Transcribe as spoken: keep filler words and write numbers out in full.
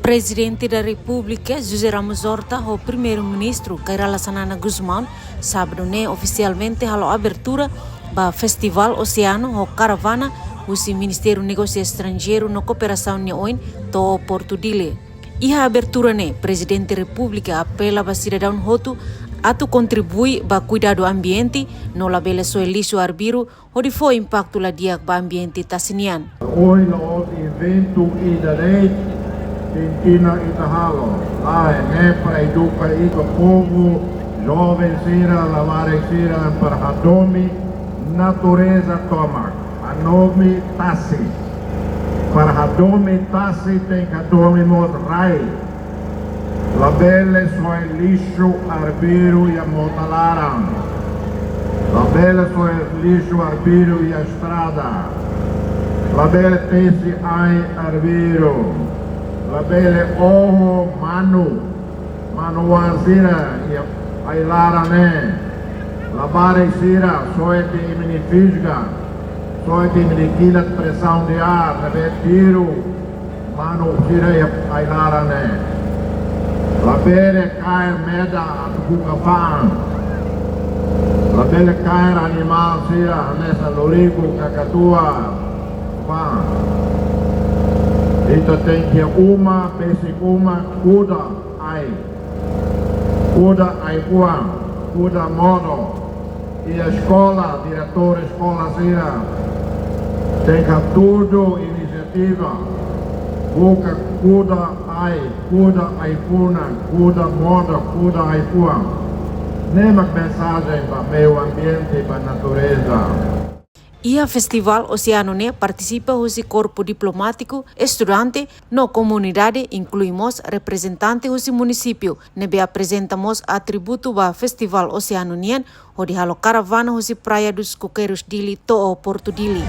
Prezidente da Repúblika, José Ramos Horta, ho Primeiru-Ministru, Kay Rala Xanana Gusmão, sábadu ne'e ofisialmente halo abertura ba Festivál Oseanu ho karavana husi Ministériu Negósiu Estranjeiru no Kooperasaun nia oin to'o Portu Dili. Iha abertura ne'e, Prezidente Repúblika apela ba sidadaun hotu atu kontribui ba kuidadu ambiente no labele soe lixu arbiru hodi fó impaktu la di'ak ba ambiente tasi nian. Ohin la'ós eventu ida de'it, tenke ita halo. Lae, ne'e para eduka ita povu, joven sira, labarik sira, para hadomi natureza tomak. Hadomi tasi. Para hadomi tasi, tenke hadomi mós rai. Labele soe lixu arbiru iha mota laran. Labele soe lixu arbiru iha estrada. Labele tesi ain arbiru. Labele oho manu, manu-oan sira iha ai-laran ne'e. Labarik sira, soe tiha imi-nia fisga, soe tiha imi-nia kilat, presaun de ar, ne'ebé tiru manu sira iha ai-laran ne'e. Labele kaer medan atu buka fa'an. Labele kaer animál sira hanesan loriku, kakatua, fa'an. Ita tenke uma, besik uma, kuda ai. Kuda ai-fuan, kuda modo. Iha eskola, diretór eskola sira tenke hatudu inisiativa buka kuda ai, kuda ai-funan, kuda modo, kuda ai-fuan. Ne'e mak mensajen ba meiu ambiente, ba natureza. Iha Festivál Oseanu ne'e partisipa husi korpu diplomátiku, estudante no komunidade, inklui mós reprezentante husi munisípiu, ne'ebé aprezenta mós atributu ba Festivál Oseanu nian, hodi halo karavana husi Praia dos Coqueiros Dili to'o Portu Dili.